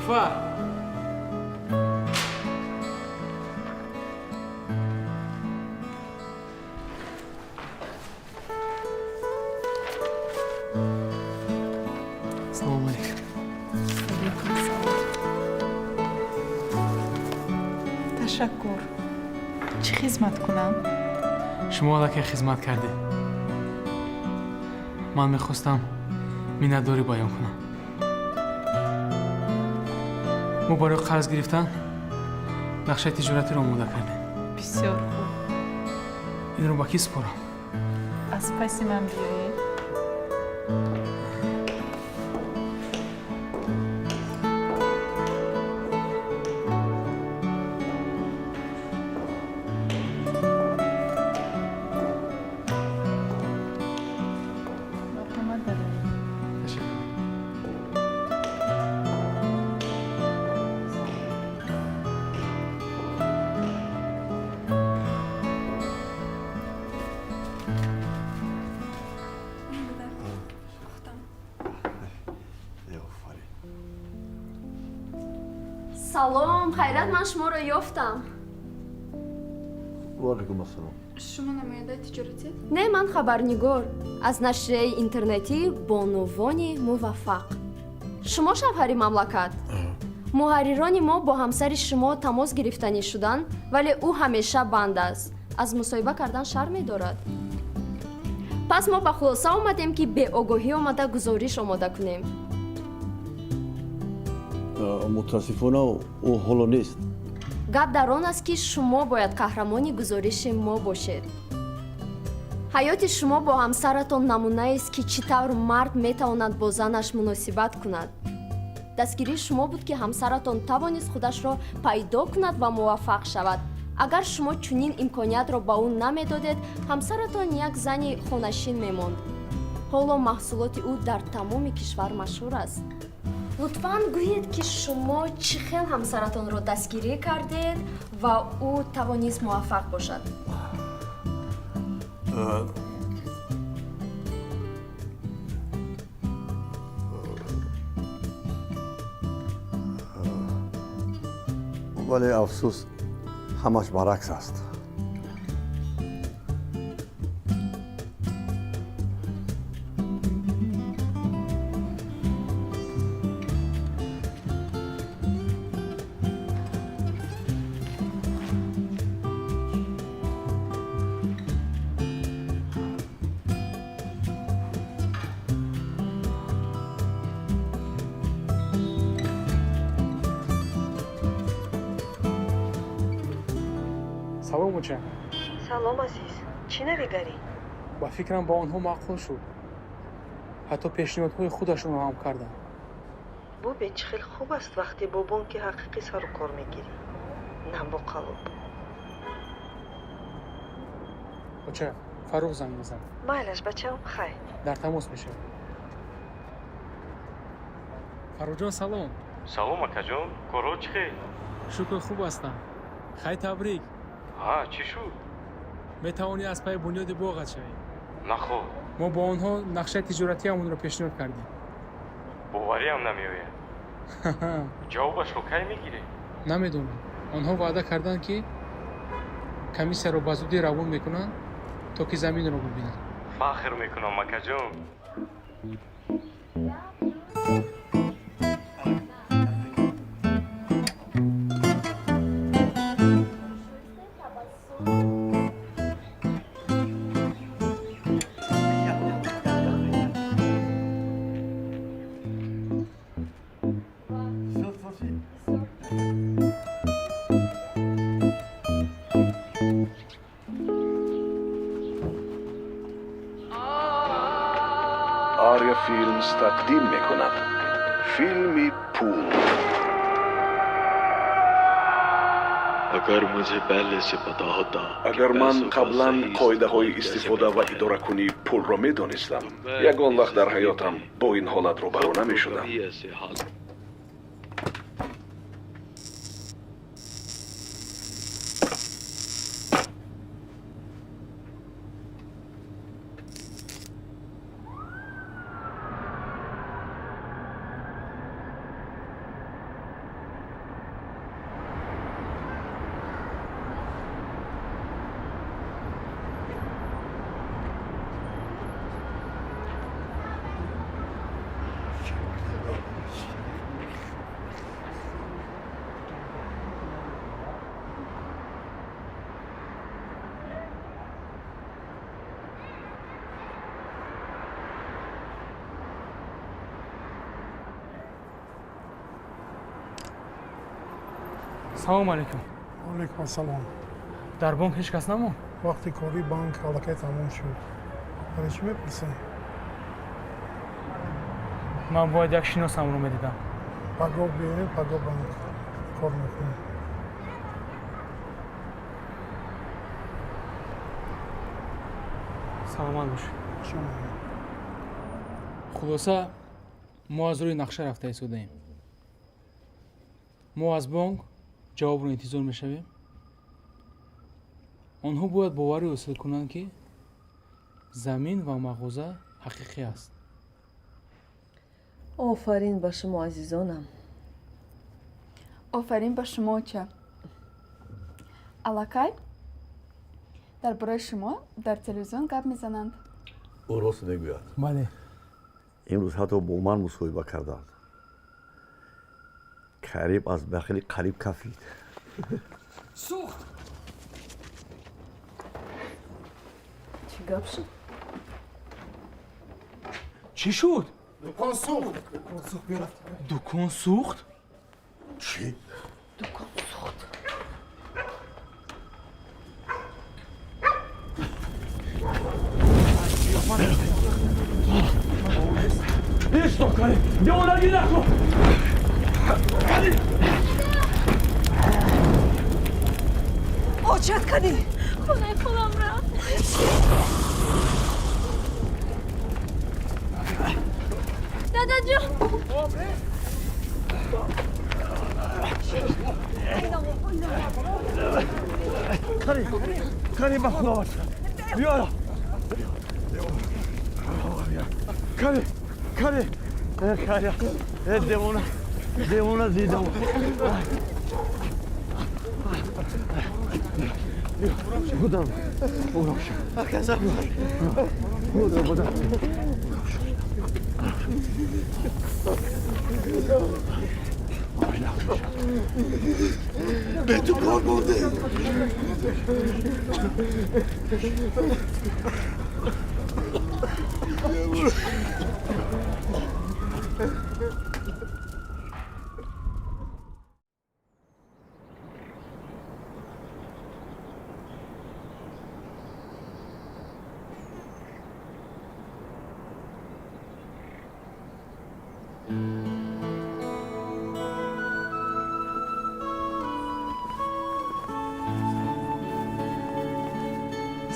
Нилуфар! Салому алейкум. Алейкум салом. Ташаккур. Чӣ хизмат кунам? Шумо аллакай хизмат кардед. Ман мехостам миннатдорӣ баён кунам. Мо барои қарз гирифтан нақшаи тиҷоратиро омода кардем. Бисёр хуб. Инро ба кӣ супорам? Аз паси ман биёед. Марҳамат, дароед. Ташаккур. Офарин. Салом, хайрат, ман шуморо ёфтам. Ваалайкум ассалом. Шумо намояндаи тиҷоратед? Не, ман хабарнигор аз нашрияи интернетӣ «Бонувони муваффақ». Шумо шавҳари мамлакат? Муҳаррирони мо бо ҳамсари шумо тамос гирифтанӣ шуданд, вале ӯ ҳамеша банд аст, аз мусоҳиба кардан шарм медорад. Пас мо ба хулоса омадем, ки беогоҳӣ омада гузориш омода кунем. Мутаассифона, ӯ ҳоло нест. Гап дар он аст, ки шумо бояд қаҳрамони гузориши мо бошед. Ҳаёти шумо бо ҳамсаратон намунаест, ки чӣ тавр мард метавонад бо занаш муносибат кунад. Дастгирии шумо буд, ки ҳамсаратон тавонист худашро пайдо кунад ва муваффақ шавад. Агар шумо чунин имкониятро ба ӯ намедодед, ҳамсаратон як зани хонашин мемонд. Ҳоло маҳсулоти ӯ дар тамоми кишвар машҳур аст. Лутфан гӯед, ки шумо чӣ хел ҳамсаратонро дастгирӣ кардед ва ӯ тавонист муваффақ бошад. Вале афсӯс, ҳамаш баръакс аст. Салом, оча. Салом, азиз. Чӣ навигарӣ? Ба фикрам, ба онҳо маъқул шуд, ҳатто пешниҳодҳои худашонро ҳам карданд. Бубин, чӣ хел хуб аст, вақте бо бонки ҳақиқӣ сару кор мегирӣ, на бо қаллоб. Оча, Фаррух занг мезанад. Майлаш, бачаам, хай. Дар тамос мешавем. Фаррухҷон, салом. Салом, акаҷон, корҳо чӣ хел? Шукр, хуб ҳастам. Хай, табрик. Ҳа, чӣ шуд? Метавонӣ аз пайи бунёди боғат шавӣ. Наход? Мо бо онҳо нақшаи тиҷоратиамонро пешниҳод кардем. Бовариам намеояд. Ҷавобашро кай мегиред? Намедонам. Онҳо ваъда карданд, ки комиссияро ба зудӣ равон мекунанд, то ки заминро бибинанд. Фахр мекунам, акаҷон. Ария Филмс тақдим мекунад филми «Пул». Агар муҷе пеҳле се пата ҳота, Агар ман қаблан қоидаҳои истифода ва идоракунии пулро медонистам, ягон вақт дар ҳаётам бо ин ҳолат рӯбарӯ намешудам. кабhi ऐсе हाल Салом алейкум. Алейкум ассалом. Дар бонк ҳеҷ кас намонд? Вақти кори банк аллакай тамом шуд. Барои чӣ мепурсем? Ман бояд як шиносамро медидам. Пагоҳ биёем, пагоҳ банк кор мекунем. Саломат бошед. Хулоса, мо аз рӯи нақша рафта истодаем. Мо аз бонк ҷавобро интизор мешавем. Онҳо бояд боварӣ ҳосил кунанд, ки замин ва мағоза ҳақиқӣ аст. Офарин ба шумо, азизонам. Офарин ба шумо, оча. Аллакай дар бораи шумо дар телевизион гап мезананд. Ӯ рост мегӯяд. Бале. Имрӯз ҳатто бо ман мусоҳиба карданд. Кариб аз бахили қариб кафид. Сӯхт! Чӣ гап шуд? Чӣ шуд? Дукон сӯхт. Дукон сӯхт? Чӣ? Дукон сӯхт. Исто, Карим! Девонагӣ накун! Карим! Очат кардӣ? Хонаи холам рафт. Дадаҷон! Карим! Карим, ба худо бача! Биёра! Карим! Карим! Карим! Девона! Девона дидам! Будам! Будам, будам! Бе ту кор бурдӣ!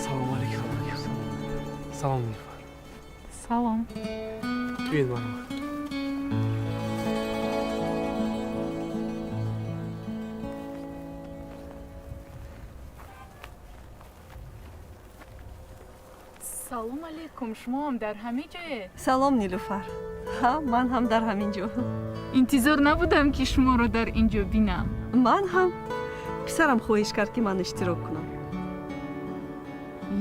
Салом алейкум. Салом, Нилуфар. Салом. Биёед, марҳамат. Салом алейкум. Шумоам дар ҳамин ҷое? Салом, Нилуфар. Ҳа, ман ҳам дар ҳамин ҷо. Интизор набудам, ки шуморо дар ин ҷо бинам. Ман ҳам. Писарам хоҳиш кард, ки ман иштирок кунам.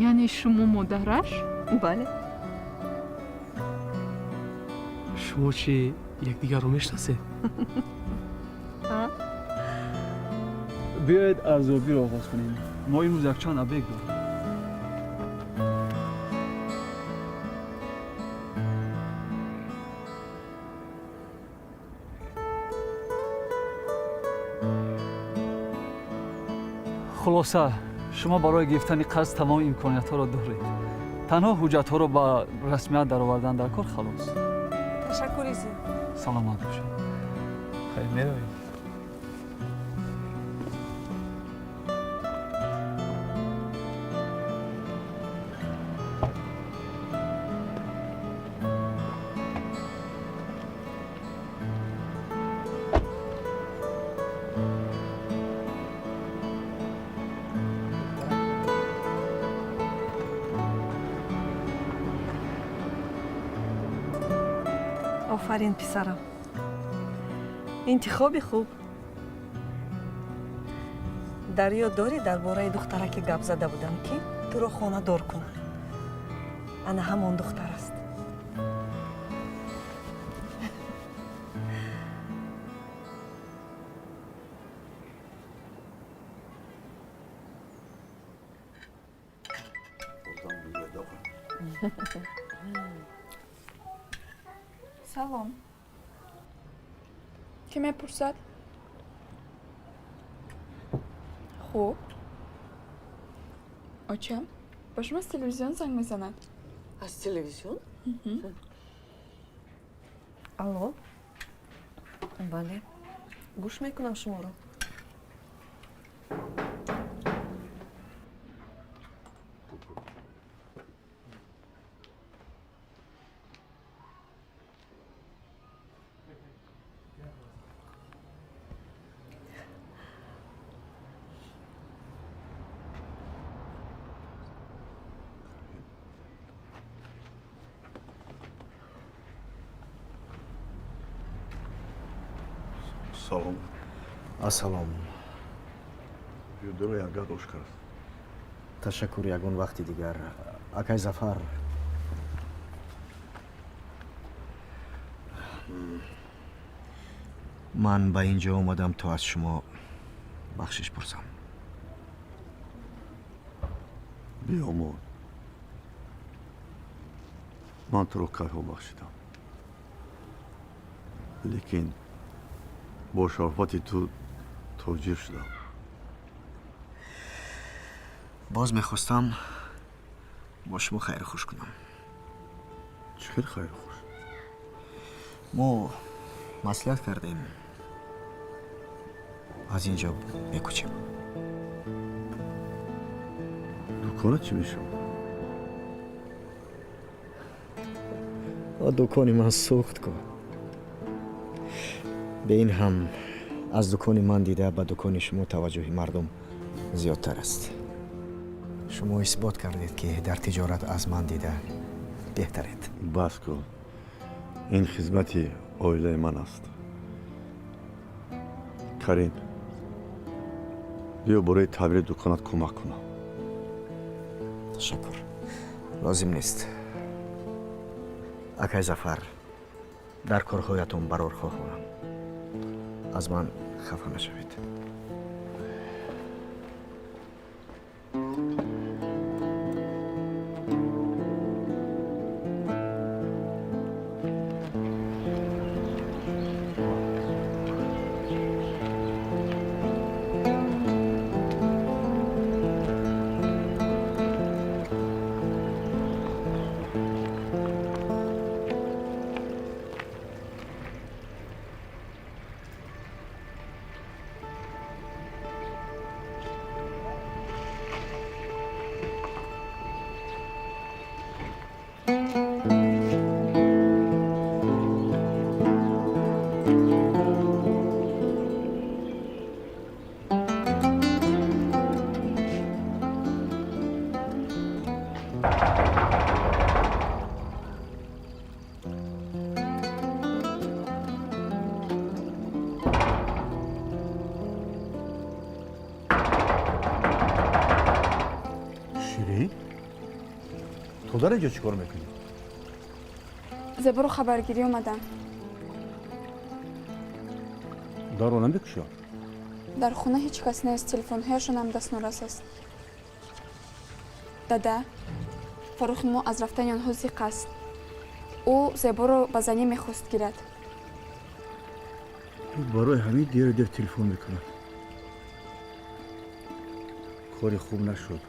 Яъне шумо модараш? Бале. Шумо чӣ, якдигарро мешинасед? Биёед, арзёбиро оғоз кунем. Мо имрӯз якчанд объект дорем. Хулоса, шумо барои гирифтани қарз тамоми имкониятҳоро доред. Танҳо ҳуҷҷатҳоро ба расмият даровардан дар кор, халос. Ташаккури зиёд. Саломат бошед. Хайр, меравем. Офарин, писарам. Интихоби хуб. Дар ёд дорӣ, дар бораи духтараке гап зада будам, ки туро хонадор кунад? Ана ҳамон духтар аст. Салом. Кӣ мепурсад? Хуб. Оча, ба шумо аз телевизион занг мезанад. Аз телевизион? Алло, бале, гӯш мекунам шуморо. Салом. Ассалом. Юдуро ягат ош кард. Ташаккур, ягон вақти дигар. Акай Зафар, ман ба ин ҷо омадам, то аз шумо бахшиш пурсам. Биёмон, ман туро кайҳо бахшидам, лекин бо шарофати ту тоҷир шудам. Боз мехостам бо шумо хайру хуш кунам. Чӣ хел хайру хуш? Мо маслиҳат кардем, аз ин ҷо мекӯчем. Дукона чӣ мешавад? Дукони ман сӯхт ку. Бе ин ҳам аз дукони ман дида ба дукони шумо таваҷҷӯҳи мардум зиёдтар аст. Шумо исбот кардед, ки дар тиҷорат аз ман дида беҳтаред. Бас кун, ин хизмати оилаи ман аст. Карим, биё, бораи таъмири дуконат кӯмак кунам. Ташаккур, лозим нест. Акай Зафар, дар корҳоятон барор хоҳонам. Аз ман хафа нашавед. Ширин, ту дар инҷо чӣ кор мекунӣ? Зеборо хабаргирӣ омадам. Дарро намекушод? Дар хона ҳеҷ кас нест, телефонҳояшонам дастнорас аст. Дада, Фаррухи мо аз рафтани онҳо зиқ аст. Ӯ Зеборо ба занӣ мехост гирад. Барои ҳамин деру дер телефон мекунад. Кори хуб нашуд.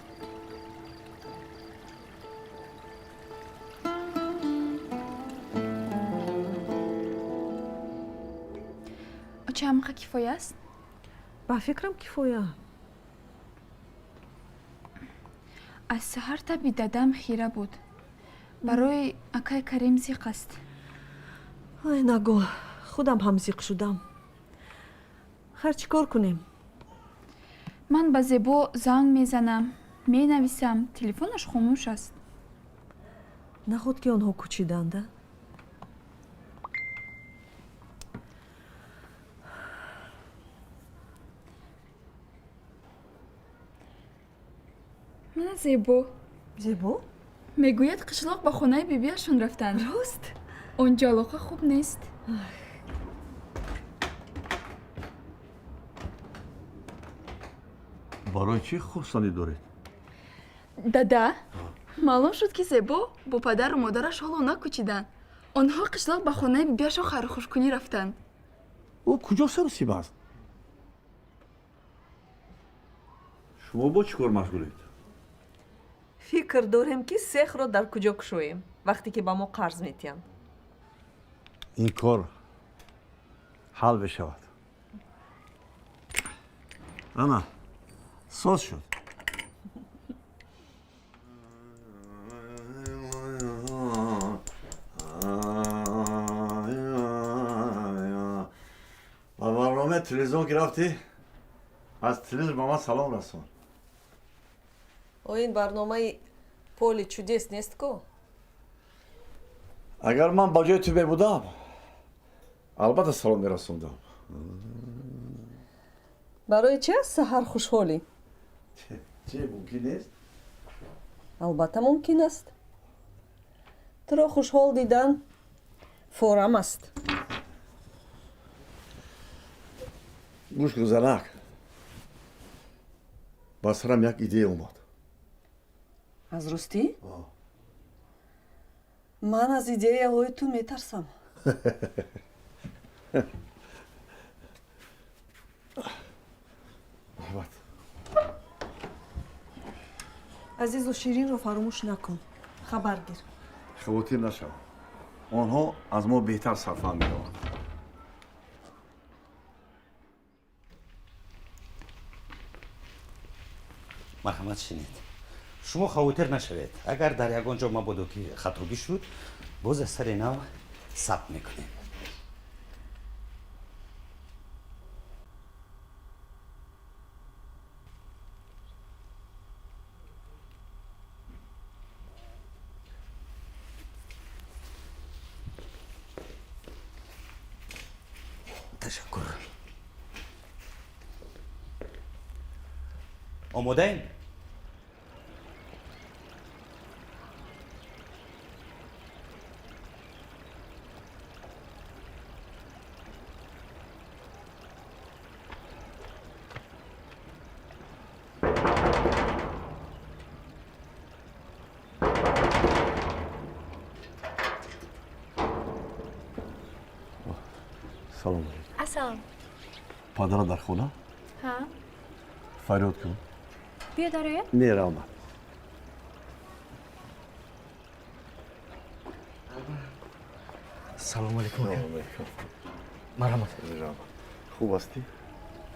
Оча, ҳамақа кифоя аст? Ба фикрам, кифоя. Аз саҳар таби дадам хира буд. Барои акай Карим зиқ аст. Ай, нагӯ, худам ҳам зиқ шудам. Хайр, чӣ кор кунем? Ман ба Зебо занг мезанам, менависам, телефонаш хомӯш аст. Наход ки онҳо кӯчиданда? Мана Зебо. Зебо? Мегӯяд, қишлоқ ба хонаи бибиашон рафтанд. Рост? Он ҷо алоқа хуб нест. Барои чӣ хурсандӣ доред? Дада, маълум шуд, ки Зебо бо падару модараш ҳоло накӯчиданд. Онҳо қишлоқ ба хонаи бибиашон хайрухушкунӣ рафтанд. Ӯ куҷо сарусиба аст? Шумо бо чӣ кор машғулед? Фикр дорем, ки сехро дар куҷо кушоем, вақте ки ба мо қарз метиҳанд. Ин кор ҳал мешавад. Ана, соз шуд. Ба барномаи телевизион ки рафтӣ, аз телевизор ба ман салом расон. О, ин барномаи «Поле чудес» нест ку? Агар ман ба ҷои ту мебудам, албатта салом мерасондам. Барои чи аз саҳар хушҳолӣ? Че, мумкин нест? Албатта, мумкин аст. Туро хушҳол дидан форам аст. Гӯш кун, занак, ба сарам як идея омад. Аз ростӣ? Ман аз идеяҳои ту метарсам. Марҳамат. Азизу Ширинро фаромӯш накун, хабар гир. Хавотир нашав, онҳо аз мо беҳтар сарфаҳм меёбанд. Марҳамат, шинед. Шумо хавотир нашавед, агар дар ягон ҷо мабодо ки хатогӣ шуд, боз аз сари нав сабт мекунем. Ташаккур. Омодаем? Салом алейкум. Ассалом. Падара дар хона? Ҳа. Фарёд кун. Биё, дароя. Не, раҳмат. Салому алейкум. Салому алейкум. Марҳамат. Раҳмат. Хуб ҳастӣ?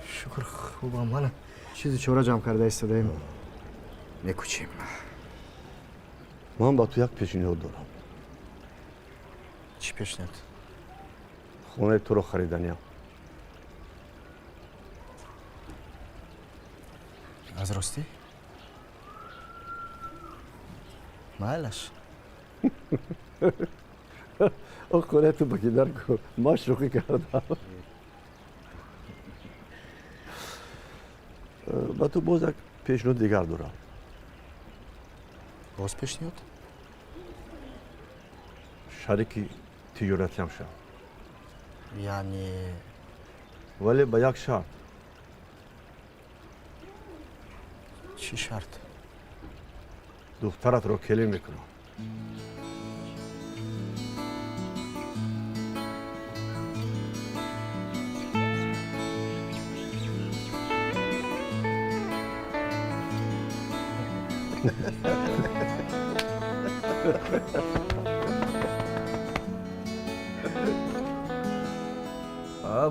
Шукр, хубам. Мана, чизи чора ҷамъ карда истодаем, мекӯчем. Ман ба ту як пешниҳод дорам. Чӣ пешниҳод? Хонаи туро хариданиям. Аз ростӣ? Майлаш. О, хонаи ту ба ки дар ку, ман шӯхӣ кардам. Ба ту боз як пешниҳоди дигар дорам. Боз пешниҳод? Шарики тиҷоратиам шав. Яъне? Вале ба як шарт. Чӣ шарт? Духтаратро келин мекунам.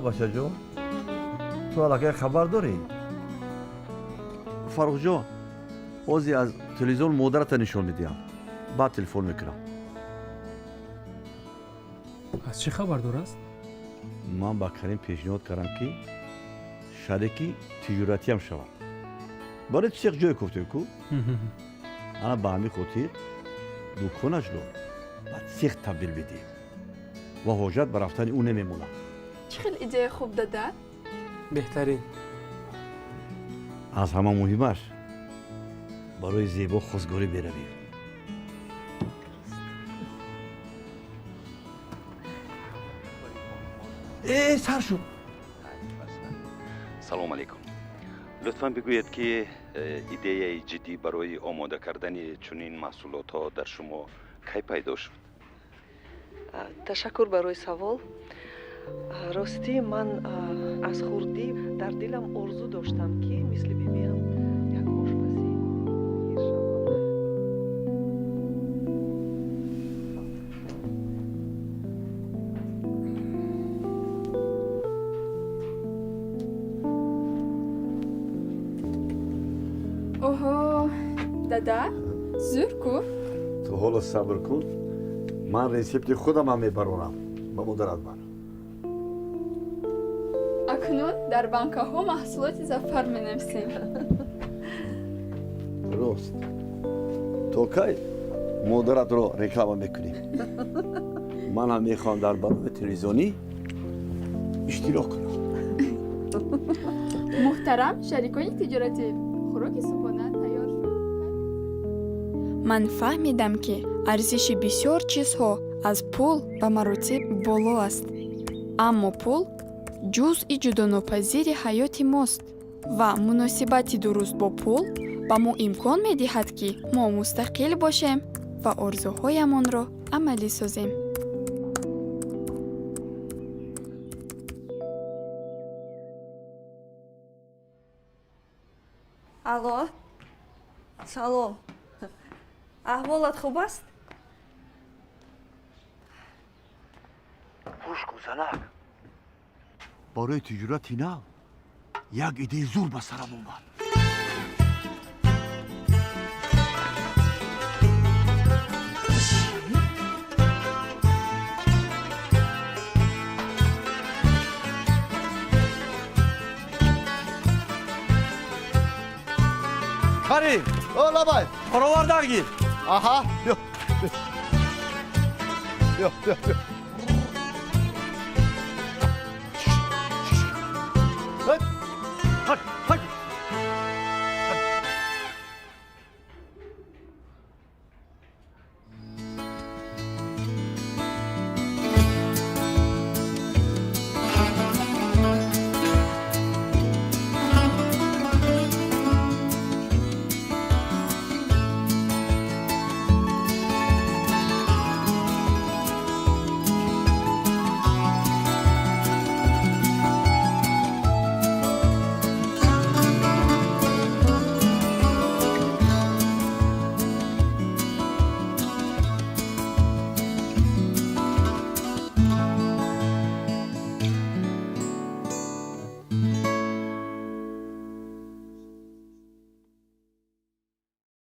Бачаҷон, ту аллакай хабар дорӣ? Фаррухҷон, озе аз телевизион модарата нишон медиҳам, баъд телефон мекунам. Аз чӣ хабар дораст? Ман ба Карим пешниҳод кардам, ки шарики тиҷоратиам шавад. Барои цех ҷое кофтем ку. Ана, ба ҳамин хотир дуконашро ба цех табдил бидиҳем ва ҳоҷат ба рафтани ӯ намемонад. Чӣ хел идеяи хуб, дада! Беҳтарин. Аз ҳама муҳимаш, барои Зебо хостгорӣ беравем. Э, сар шуд. Салом алейкум. Лутфан бигӯед, ки идеяи ҷиддӣ барои омода кардани чунин маҳсулотҳо дар шумо кай пайдо шуд? Ташаккур барои савол. Ростӣ, ман аз хурдӣ дар дилам орзу доштам, ки мисли бибиам як Оҳо, дада, зӯр ку. Ту ҳоло сабр кун, ман рецепти худамам мебарорам ба модарат бар. Акнун дар банкаҳо маҳсулоти Зафар менависем. Рост, то кай модаратро реклама мекунӣ? Ман ҳам мехоҳам дар барномаи телевизионӣ иштирок кунам. Муҳтарам шарикони тиҷоратӣ, хӯроки субҳона тайёр шуд. Ман фаҳмидам, ки арзиши бисёр чизҳо аз пул ба маротиб боло аст, аммо пул ҷузъи ҷудонопазири ҳаёти мост ва муносибати дуруст бо пул ба мо имкон медиҳад, ки мо мустақил бошем ва орзуҳоямонро амалӣ созем. Алло, салом, аҳволат хуб аст? Гӯш кун, занак, барои тиҷорати нав як идеяи зур ба сарам омад. Карим, о, лабай, баровардан гир. Аҳа, бё, бё, бё, бё.